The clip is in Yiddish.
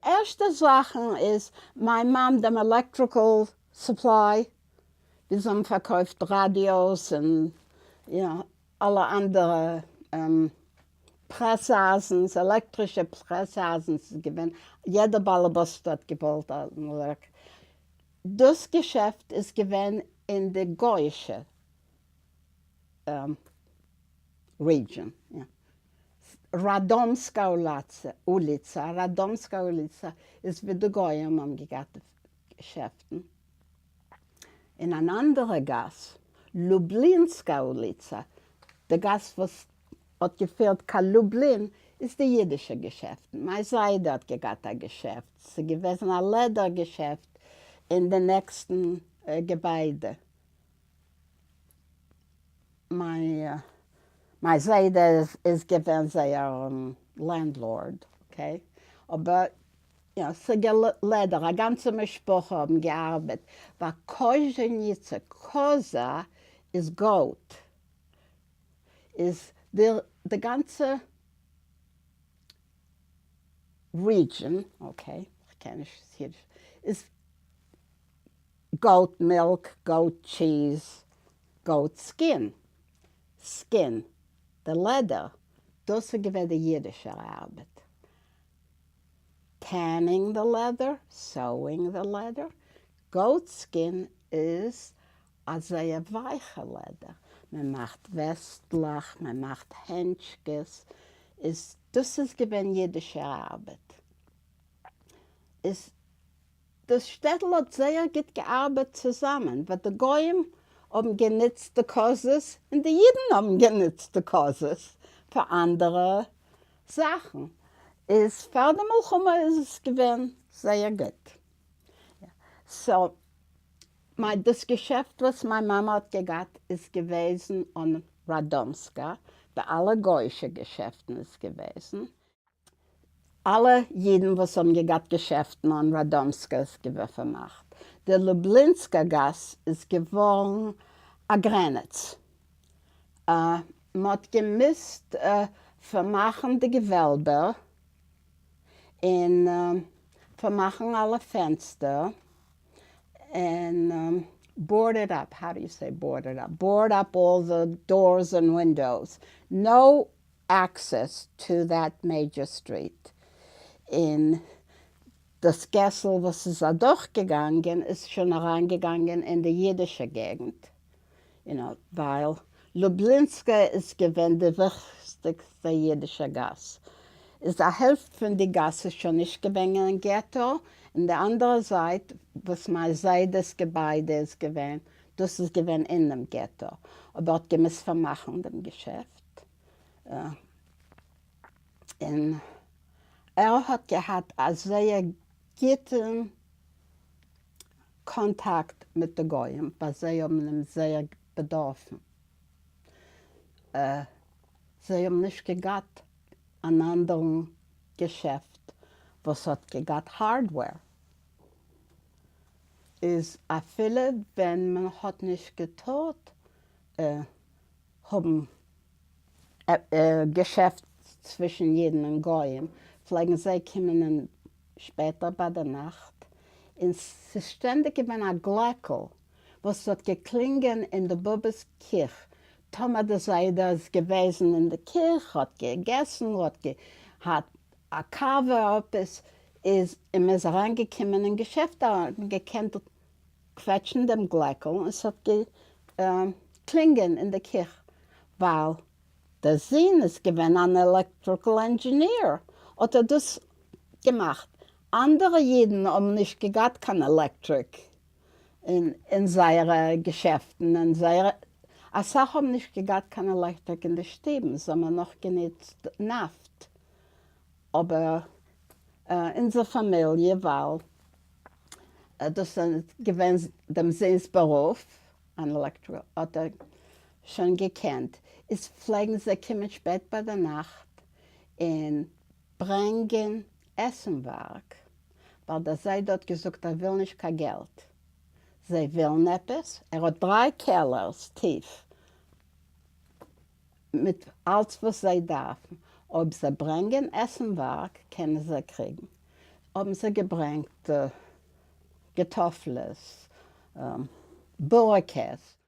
ערשטע זאכן איז מיין מאן דעם electrical supply, ווי זיי האבן פארקויפט ראדיאוס און אלע אנדערע פרעס-אייזנס, עלעקטרישע פרעס-אייזנס איז געווען, יעדער באלעבאסטע האט געוואלט אן עלעק. דאס געשעפט איז געווען אין די גוי'אישע region, ראדאמסקא אוליצא, ראדאמסקא אוליצא איז ווי די גוים האבן געהאט געשעפטן. אין אן אנדערע גאס, לובלינסקא אוליצא, די גאס וואס האט געפירט קיין לובלין, איז די אידישע געשעפטן. מיין זיידע האט געהאט א געשעפט, ס'איז געוועזן א לעדער געשעפט אין די נעקסטן געביידע. מיין זיידע איז געווען זייער landlord, okay, אבער יא, ס'געלעדער, א גאנצע משפחה האבן געארבעט, ווייל קאזשעניצע, קאזא איז goat, איז די גאנצע region, okay, כ'קען נישט אידיש, איז goat milk, goat cheese, goat skin, skin, די לעדער, דאס איז געווען די אידישע ארבעט. Tanning the leather, sewing the leather, goat skin איז א זייער ווייכע לעדער, מען מאכט וועסטלעך, מען מאכט הענטשקעס, איז דאס איז געווען אידישע ארבעט, איז דאס שטעטל האט זייער גוט געארבעט צוזאמען, ווייל די גוים האבן גענוצט די קאזעס און די אידן האבן גענוצט די קאזעס פאר אנדערע זאכן, איז פאר די מלחמה איז עס געווען זייער גוט. So מיין דאס געשעפט וואס מיין מאמע האט געהאט איז געוועזן אן ראדאמסקא, ווי אלע גוישע געשעפטן איז געוועזן. אלע אידן וואס האבן געהאט געשעפטן אן ראדאמסקא איז געווען פארמאכט. די לובלינסקא גאס איז געווארן א גרעניץ. מ'האט געמוזט פארמאכן די געוועלבער און פארמאכן אלע פענסטער און board it up, how do you say board it up? Board up all the doors and windows, no access to that major street, און דאס געסל וואס איז אדורכגעגאנגען איז שוין אריינגעגאנגען אין די אידישע געגנט, you know, ווייל לובלינסקא איז געווען די וויכטיגסטע אידישע גאס, איז א העלפט פון די גאס איז שוין נישט געווען אין געטא, און די אנדערע זייט וואס מיין זיידע'ס געביידע איז געווען, דאס איז געווען אינעם געטא, אבער האט געמוזט פארמאכן דעם געשעפט, און ער האט געהאט א זייער גוטן קאנטאקט מיט די גוים, ווייל זיי האבן אים זייער באדארפן. זיי האבן נישט געהאט אן אנדערן געשעפט וואס האט געהאט hardware. איז אפילו ווען מען האט נישט געטארט האבן געשעפט צווישן אידן און גוים, פלעגן זיי קומען אין שפעטער ביי די נאכט, און ס'איז שטענדיג געווען א גלעקל וואס האט געקלינגען אין די באבע'ס קיך, טאמער די זיידע איז געוועזן אין די קיך, האט געגעסן, האט געהאט א קאווע עפעס, איז און מ'איז אריין געקומען אין געשעפט אריין האט מען געקענט קוועטשן דעם גלעקל און ס'האט געקלינגען אין די קיך, ווייל דער זון איז געווען אן electrical engineer האט ער דאס געמאכט, אנדערע אידן האבן נישט געהאט קיין עלעקטריק אין זייערע געשעפטן און זייערע, אסאך האבן נישט געהאט קיין עלעקטריק אין די שטובן, זיי האבן נאך גענוצט נאפט, אבער אונזער פאמיליע ווייל דאס איז געווען דעם זון'ס בארוף, אן electrical האט ער שוין געקענט, איז פלעגן זיי קומען שפעט ביי די נאכט און ברענגען עסנווארג, ווייל דער זיידע האט געזאגט ער וויל נישט קיין געלט, זיי ווילן עפעס, ער האט דריי קעלערס טיף מיט אלץ וואס זיי דארפן, אויב זיי ברענגען עסנווארג קענען זיי קריגן. האבן זיי געברענגט געטאפלעס, בורקעס.